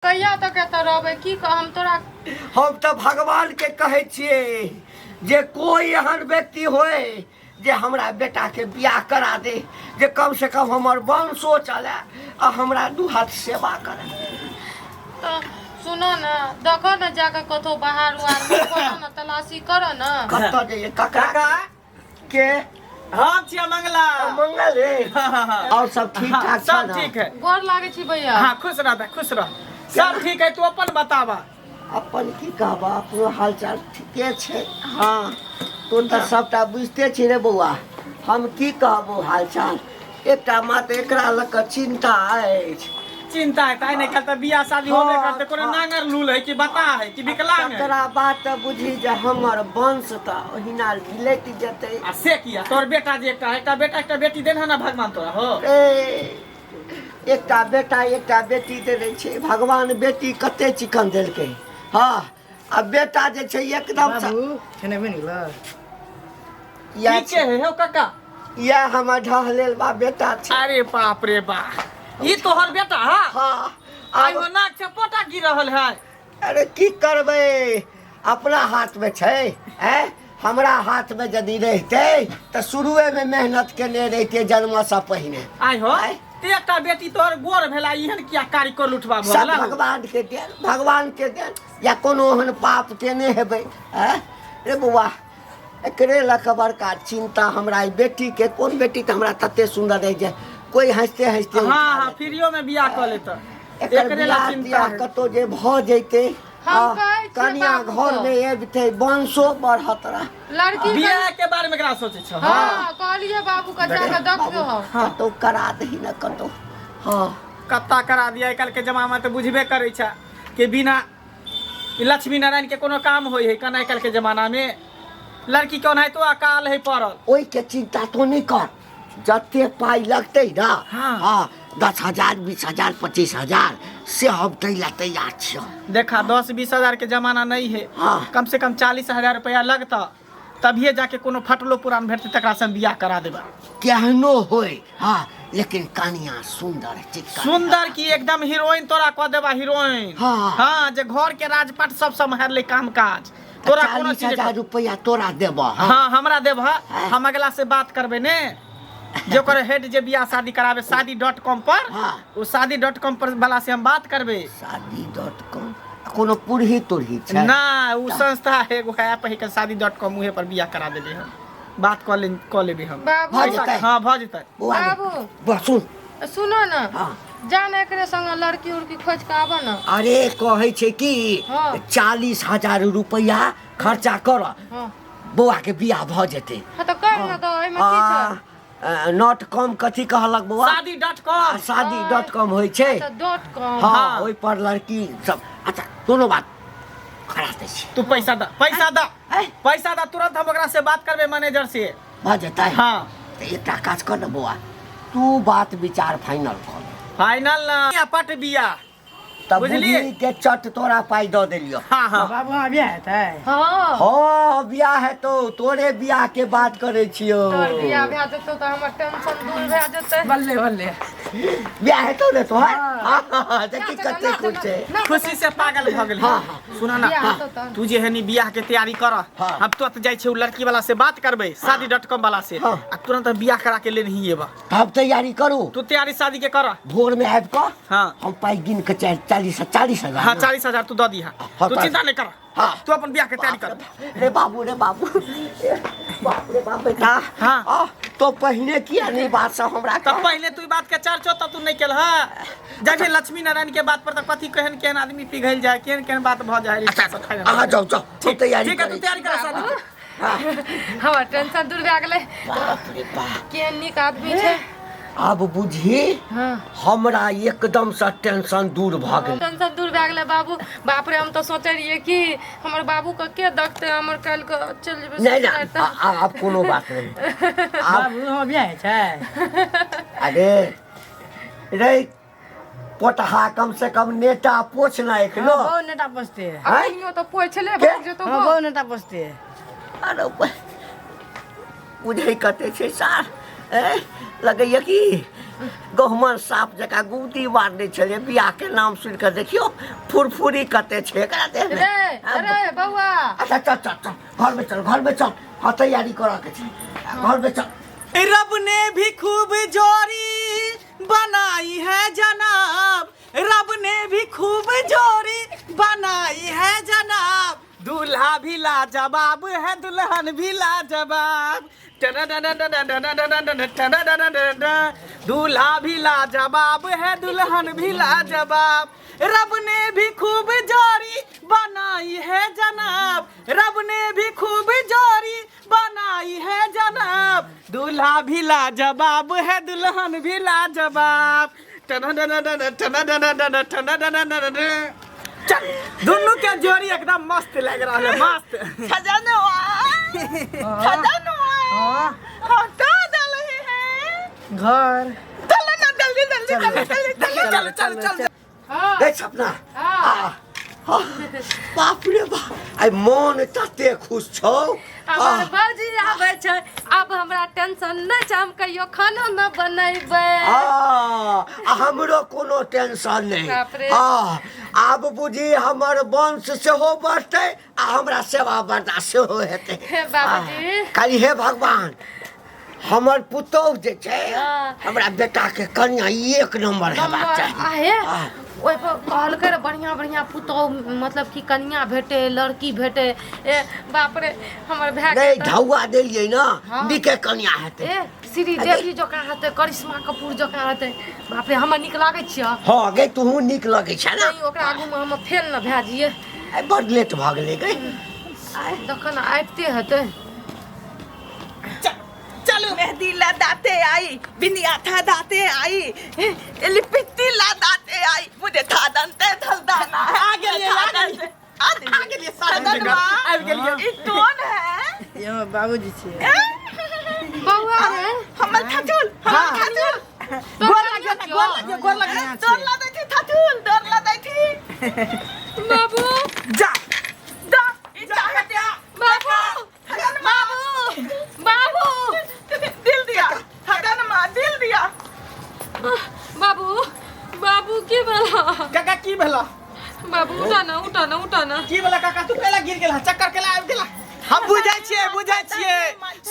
कहिया तक एतऽ रहबै की कह हम तोरा हम तऽ भगवान के कहै छियै जे कोई एहन व्यक्ति होय जे हमरा बेटा के बियाह करा दे जे कम से कम हमर वंशो चले आ हमरा दू हाथ सेवा करे। तऽ सुनो ने, देखो ने जाके कतौ बाहर उहार में खोजो ने, तलाशी करो ने। कतऽ जइए ककरा? काका के? हम छियै मंगला। मंगल रे। और सब ठीक ठाक सब छ ना? ठीक है। गोर लागै छी भैया। हाँ, खुश रह बे, खुश रह, सब ठीक है। तू अपन बतावा। अपन की कहबा, अपनो हालचाल ठीके छै। हाँ, तू तऽ सबटा बुझिते छी रे बौआ, हम की कहबो हालचाल। एकटा मात्र एकरा लऽ कऽ चिन्ता अछि। चिंता है ताई नहीं कल तऽ बियाह शादी होबे करते, कोनो नांगर लूल है कि बता है कि विकलांग है? तकरा बाद तऽ बुझी जे हमर वंश तऽ ओहिना मिलैत जेतै। आ से किया? तोर बेटा जे एकटा एकटा बेटा एकटा बेटी देने है ना भगवान तोरा हो? ए, एकटा बेटा एकटा बेटी देने छै भगवान। बेटी कते चिकन देलकै। हाँ, आ बेटा जे छै एकदम सँ- बाबू, खेनाइ बनि गेलो? इएह की के है हो काका? इएह हमर ढहलेल बा बेटा छै। अरे बाप रे बा, ई तोहर बेटा है? हाँ। आइ आब हो नाक से पोटा गिर रहल है। अरे की करबै, अपना हाथ में छै। हैं, हमरा हाथ में यदि रहितै तऽ शुरुए में मेहनत केने रहितै जन्मसँ पहिने। आइ हो आँय? ते एकटा बेटी तोहर गोर भेला, एहन किया कार्य कर उठबा भऽ सब गेला? भगवान के देन, भगवान के देन, या कोनो ओहन पाप केने हेबै। हैं रे बौआ, एकरे लऽ कऽ बड़का चिन्ता हमरा ई बेटी के। कोन बेटी तऽ हमरा तते सुन्दर रहै जे कोइ हँसिते हँसिते हाँ उठा हाँ लेतै। फ्रीयो में बियाह कऽ लेतै। एकर एकरे ला बियाह चिंता तियाह है। कतौ जे भऽ जैतै, हम आ, कहै छियै कनिया बाबू घर के। में अबितै, वंशो बढ़त रह। लड़की के- बियाह के बारे में एकरा सोचै छौ? हाँ, कहलियै बाबू के जाके देखियो। कतौ करा दही ने कतौ। हाँ, कत्ता करा दिया? आइ काल्हि के जमाना तऽ बुझबे करै छै कि बिना ई लक्ष्मी नारायण के कोनो काम होइ है कन? आइ काल्हि के जमाना में लड़की के ओनाहितो अकाल है पड़ल। ओहिके चिंता तो नहीं कर, जते पाइ लगतै ना, हाँ, 10,000, 20,000, 25,000 से हम दै ला तैयार छियौ। देखा, 10-20 हजार के जमाना नहीं है। कम से कम 40,000 रुपया लगता, तभिए जाके कोनो फटलो पुरान भेटतै, तकरा से हम बियाह करा देबा। केहनो होय, हाँ, लेकिन कनिया सुंदर चिक्कन। सुंदर की, एकदम हीरोइन तोरा कह देबा, हीरोइन। हाँ, जे घर के राजपाट सब सम्हार ले, काम काज तोरा कोनो चालीस चीज हजार रुपया तोरा देबह। हाँ। हाँ, हमरा देबह। हम अगला से बात करबै ने, जे ओकर हेड जे बियाह शादी कराबे शादी.com पर। ओ शादी.com पर वाला से हम बात करबै। शादी.com कोनो पुरही तुरही छै? ना, उ संस्था है, एगो ऐप है शादी.com, उहे पर बियाह करा देबै हम। बात कऽ ले, कऽ लेबै हम। बाबू। भऽ जेतै? हाँ, भऽ जेतै। बौआ रे, बाबू। बौआ सुन। सुनो ने। हाँ। जा ने, एकरे संग लड़की उड़की खोज के आबऽ ने। अरे कहै छै कि 40,000 रुपया खर्चा कर, बौआ के बियाह भऽ जेतै। हाँ, तऽ कर ने, तऽ एहिमे की छै? Not कम कथी कहलक बौआ? शादी.com। शादी.com होइ छै। अच्छा, .com। हाँ, ओहि पर लड़की सब। अच्छा, कोनो बात करा दै छी। तू पैसा द, पैसा द, पैसा द तुरंत, हम ओकरा से बात करबै मैनेजर से। भऽ जेतै? हाँ। तऽ एकटा काज कर ने बौआ, तू बात विचार फाइनल कऽ ले। फाइनल ना, पट बियाह। तब बुझलियै? बुझली के चट तोरा पाइ दऽ देलियौ। हाँ हाँ बाबू, अहाँ बियाह हेतै? हाँ। हाँ, बियाह हेतौ, तोरे बियाह के बात करै छियौ। तोहर बियाह भए जेतौ तऽ हमर टेंशन दूर भए जेतै। बल्ले बल्ले। बियाह हेतौ ने तोहर? हाँ, देखी कते खुश छै। खुशी से पागल भऽ गेल। सुना ना। बियाह हेतौ तहन। तू जे है नी बियाह के तैयारी कर। हम तुरंत जाइ छै, उ लड़की वाला से बात करबै, शादी.com वाला से। आ तुरंत हम बियाह करा के लेने ही एबा। हम तैयारी करू। तू तैयारी शादी के कर। भोर में आबि कऽ हम पाइ गिन के 40,000 हाँ ने? 40,000 तू दऽ दीहा। तू चिंता नहीं कर। तू अपन बियाह के तैयारी कर। रे बाबू, रे बाबू, ए, बाप रे बाप, बेटा। तो पहिने किया नहीं बात से हमरा तब पहले तू ई बात के चर्चो तब तू नहीं केल। हाँ, जब लक्ष्मी नारायण के बात पर तऽ कथी केहन केहन आदमी पिघल जाए, केहन केहन बात भऽ जाए। अच्छा, अहाँ जाउ जाउ, हम तैयारी ठीक है, तू करै छी। तैयारी कर शादी के। हमर टेंशन दूर भए गेलै। बाप रे बाप। केहन नीक आदमी छै। आब बुझी हमरा एकदम से टेंशन दूर भऽ गेल। टेंशन दूर भए गेलै बाबू। बाप रे, हम तऽ सोचै रहियै कि हमर बाबू के के देखतै, हमर काल्हि के चलि जेबै नहीं ना ससुरारि तऽ। आब कोनो बात नहीं आब। बाबू, हमर बियाह होइ छै? अरे रे पोटहा, कम से कम नेटा पोछ ना एखनो। हाँ, बहुत नेटा पोछते। आँय? अखनियो तऽ पोछले के? भागि जेतौ। हाँ, बहुत नेटा पोछते। अरे बुझै कते छै सार, ए? लगैया कि गहुमन साप जकाँ गुदी मारने छलियै बियाह के नाम सुनि कऽ देखियौ फुरफुरी कते छै एकरा देह मे रे अरे बौआ अच्छा चल चल चल घर में चल घर में चल हाँ तैयारी करऽ के छै घर में चल रब ने भी खूब जोड़ी बनाई है जनाब रब ने भी खूब जोड़ी बनाई है जनाब दूल्हा भी लाजवाब है दुल्हन भी लाजवाब दूल्हा भी लाजवाब है दुल्हन भी लाजवाब रब ने भी खूब जोड़ी बनाई है जनाब रब ने भी खूब जोड़ी बनाई है जनाब दूल्हा भी लाजवाब है दुल्हन भी लाजवाब चल दुनू के जोड़ी एकदम मस्त लग रहा है मस्त खजनवा खजनवा हाँ हम कहाँ चल रहे हैं घर चलो ना जल्दी जल्दी चलो जल्दी चल चल चल चल हाँ रे सपना हाँ। आ, हाँ, बाप रे बाप आइ मन तते खुश छौ हमर भौजी आबै छै आब हमरा टेंशन नहि छै हम कहियो खानो न बनेबै आ, आ हमरो कोनो टेंशन नहि बाप रे। आ, आब बुझी हमर वंश सेहो बढ़तै आ हमरा सेवा बर्दा सेहो हेतै हे बाबूजी। आ, खाली हे भगवान हमर पुतोहु जे छै हाँ। हमरा बेटा के कन्या एक नंबर हेबाक चाही आहे हाँ। ओहि पर कहलकै रऽ बढ़िआँ बढ़िआँ पुतोहु मतलब कि कनिया भेटे लड़की भेटे ए बाप रे हमर भाय नहि ढौआ देलियै ने हाँ। नीके कन्या हेतै ए श्री देवी जकाँ हेतै करिश्मा कपूर जकाँ हेतै बाप रे हमरा नीक लागै छियै हँ गे तूहू नीक लगै छै ने नहीं ओकरा आगूमे हम फेल न भए जइयै आइ बड लेट भऽ गेलै गे तखन आबिते हेतै चलो मेहंदी लदाते आई बिंदिया था दाते आई लिपिट्टी लदाते आई मुझे था दंते धलदाना है आ गेलियै, आ गेलियै। आ गेलियै, सारा जगह। आबि गेलियै। ई कौन है ई हमर बाबूजी छियै बौआ रे हमर थाचुल हमर थाचुल गोर लागियो ना, गोर लागियो गोर लागियो डर लगै छी थाचुल डर लगै छी बाबू जा जा ई चाहत बाबू बाबू बाबू दिल दिया थगन माँ दिल दिया बाबू बाबू की भेला काका की भेला बाबू उठा ना उठा ना उठा ना की भेला काका तू केला गिर गेला चक्कर केला आबि गेला हम बुझै छियै बुझै छियै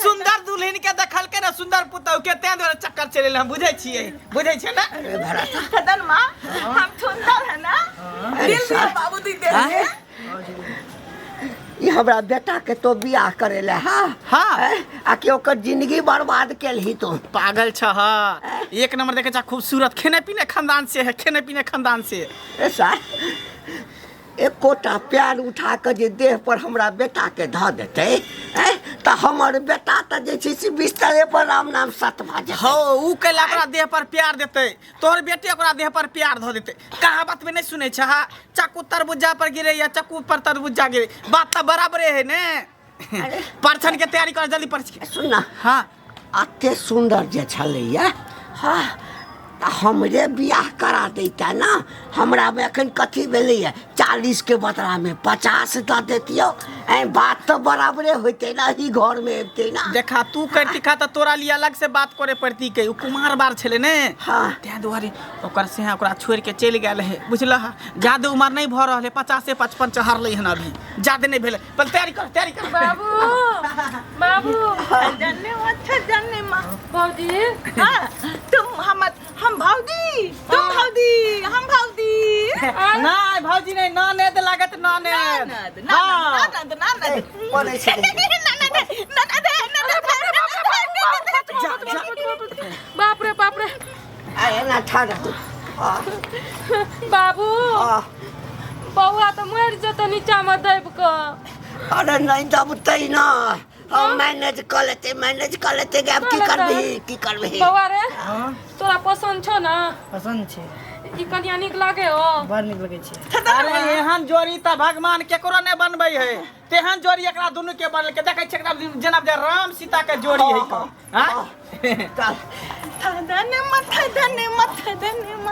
सुंदर दुल्हन के देखलकै ना सुंदर पुतहु के तें दुआरे चक्कर चलि एलै हम बुझै छियै बुझै छियै ना अरे भरत थगन माँ हम सुंदर है ना दिल दिया बाबू दी दे ई हमरा बेटा के तो बियाह करे ले हाँ हाँ। हैं? आ कि ओकर जिंदगी बर्बाद केलही तो पागल छ एक नंबर देखे छ खूबसूरत खेने पीने खानदान से है खेने पीने खानदान से ए सार एकोटा प्यार उठा कऽ जे देह पर हमरा बेटा के धऽ देतै हैं? तऽ हमर बेटा तऽ जे छै से बिस्तरे पर राम नाम सत भऽ जेतै हो ऊ कैला ओकरा देह पर प्यार देतै तोहर बेटे ओकरा देह पर प्यार धऽ देतै कहावत में नहीं सुनै छ चक्कू तरबुज्जा पर गिरे या चक्कू पर तरबुज्जा गिरे बात तऽ बराबरे है ने परछन के तैयारी कर जल्दी परछ सुन ना हाँ अते सुन्दर जे छलैया हाँ तऽ हमरे बियाह करा दैता ना हमरामे एखन कथी भेलैया 40 के बदलामे 50 दऽ देतियौ ऐ बात तऽ बराबरे होइतै ना ई घरमे अबितै ना देखा तू करती खा तऽ तोरा लिए अलग से बात करे पड़ती के उ कुमार बार छले ने हाँ। तें दुआरे ओकर से ओकरा छोड़ के चलि गेल है बुझलह जादे उमर नहीं भऽ रहल है 50 55 चढ़लै हन अभी जादे नहीं भेलै पहिले तैयारी कर तैयारी कर बाबू बाबू जाने अच्छा जाने माँ भौजी हाँ, तुम हम भौजी तुम भौजी हम भौजी नहीं भौजी नहीं ननद लागत ननद ननद हाँ। ननद ननद पड़ै छै ननद ननद ननद जा, जा। बाप रे बाप रे आ एना ठाढ़ हो। आ, बाबू आ, बौआ तऽ मरि जेतै नीचामे दबि कऽ अरे नहीं दबतै ना हम मैनेज कऽ लेतै मैनेज कऽ लेतै गे, आब की कऽ लेतै। करबिही की करबिही बौआ रे हाँ तोरा पसन्द छौ ना पसन्द छै ई कनिया नीक लागे हो? बड़ नीक लगै छै। अरे एहन जोड़ी तऽ भगवान केकरो नहि बनबै है, तेहन जोड़ी एकरा दुनू के बनल के देखै छियै, एकरा जेना जे राम सीता के जोड़ी है कऽ। हाँ? चल। थदन मथदन मथदन म।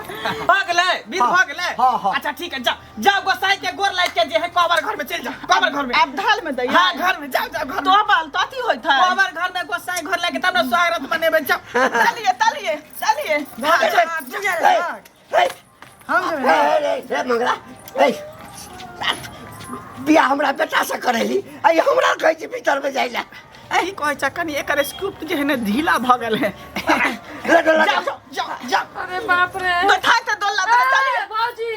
भऽ गेलै, विध भऽ गेलै। हाँ, हाँ। अच्छा ठीक है, जाओ जाओ, गोसाई के गोर लाग के जे है कोबर घर में चलि जाओ, कोबर घर में। आब धाल में दैया? हाँ, घर में जाओ, जाओ घर में। तो बाल तो अथी होइत है। कोबर घर में गोसाई घर लागे तब ने स्वागत मनेबै, जाओ। चलिए चलिए चलिए। ए, ए, हम जेबै। ए, रे, रे, मंगला, ए, बियाह हमरा बेटा से करेली, अइ हमरा कहै छी भीतर में जाइ ला। एही कहै छै, कनि एकर स्क्रिप्ट जे है ने ढीला भऽ गेल है। लग लग। जाओ जाओ जाओ जाओ। अरे बाप रे। बैठा के दोला दे, चलिए। ए, भौजी,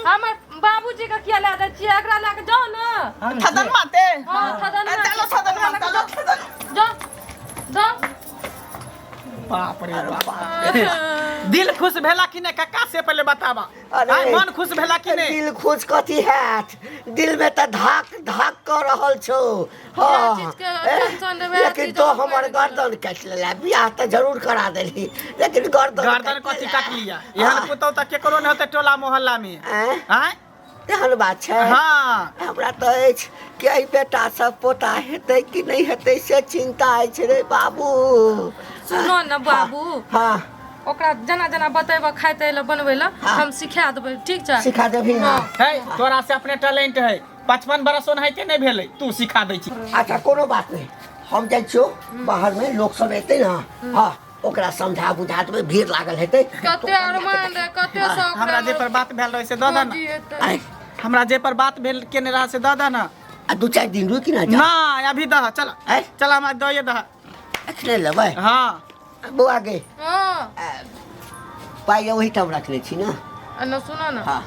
हमर बाबूजी के किया लए दै छियै? एकरा लए के जाउ ने। हम थदन माते। हाँ, थदन ए, माते। चलो थदन मा, चलो थदन। जाउ जाउ। बाप रे बाप, दिल खुश भेला कि नहि कक्का, से पहिले बताबा। अरे। आइ मन खुश भेला कि नहि? दिल खुश कथी हैत, दिल में तऽ धाक धाक कऽ रहल छौ। हाँ। चीज के टेंशन रहबै, लेकिन चीज तो और हमर बढ़ि गेल। गर्दन काटि लेला। बियाह तऽ जरूर करा देली, लेकिन गर्दन गर्दन काटि कथी लेला। काटलिया? एहन पुतौ तऽ केकरो नहि होतै टोला मोहल्ला में। आँय? आँय? तेहन बात छै? हाँ। हमरा तऽ अछि कि एहि बेटा सब पोता हेतै कि नहि हेतै, से चिन्ता अछि रे बाबू। सुनो ने बाबू। हाँ। ओकरा जेना जेना बतेबै खाइ लए, बनबै लए, हाँ। हम सिखा देबै, ठीक छै? सिखा देबही ने? हाँ। है, तोरा से अपने टैलेंट है, 55 बरस ओनाहिते नहि भेलै, तू सिखा दै छी। अच्छा, कोनो बात नहि, हम जाइ छियौ बाहर में, लोक सब एतै ने, हाँ, ओकरा समझा बुझा देबै, भीड़ लागल हेतै। कते अरमान रहे, कते शौक। हमरा जे पर बात भेल रहै से दऽ दे भौजी ने। हेतै। आँय? हमरा जे पर बात भेल केने रहा से दऽ दे ने। आ 2-4 दिन रुकि ने जा। ना, अभी दह, चल। आँय? चल, हमरा दऽ दह। एखने लेबै? हाँ। बौआ गे। हाँ। पाइ ओहिठाम रखने छी ने। आ न सुनो ने। हाँ।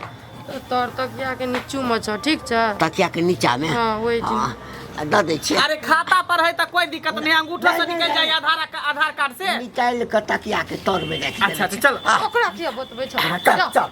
तोर तकिया के नीचू में छौ, ठीक छै? तकिया के नीचा में? हाँ, ओहि चीज। हाँ, आ दऽ दै छियै। अरे खाता पर है तऽ कोई दिक्कत नहीं, अंगूठा से नहीं, निकल नहीं, जाए आधार आधार कार्ड से। निकालि कऽ तकिया के तर में राखि अच्छा अच्छा, चल। हाँ। ओकरा किया बतबै छौ? हाँ, चल। जाओ। चल।